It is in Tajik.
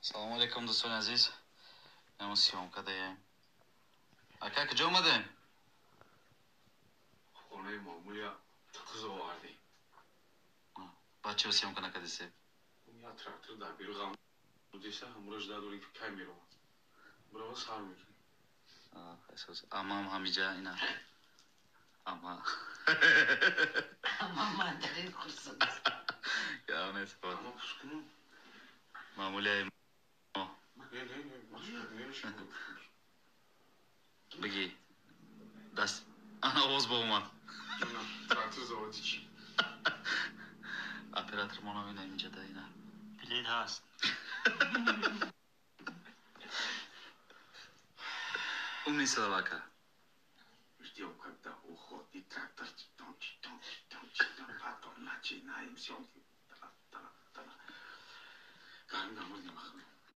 Салому алейкум, дӯстони азиз. Мо съёмка даем. Ака, куҷо омадем? Хонаи мамуля тиқиз овардем. Бачаро съёмка накардисед? Я трактор дар беру ғам деса, ҳамрош дадорем, ки кай меравад. Бирава, сар мекунем. Амам ҳамиҷа ина. Ама. Ама мандарин хурсанд. Гап нест. Ама пускунум. Мамуляи мо. Не, не, не. Бигӣ. Даст. Ана овоз ба омад. Трактор заводи чӣ? Оператор мо намина инҷа да ина. Билет ҳаст. Умный словака. Ждем, когда уходит трактор. Тон, тон, тон, тон, потом начинаем съемки. Гарм намурдем.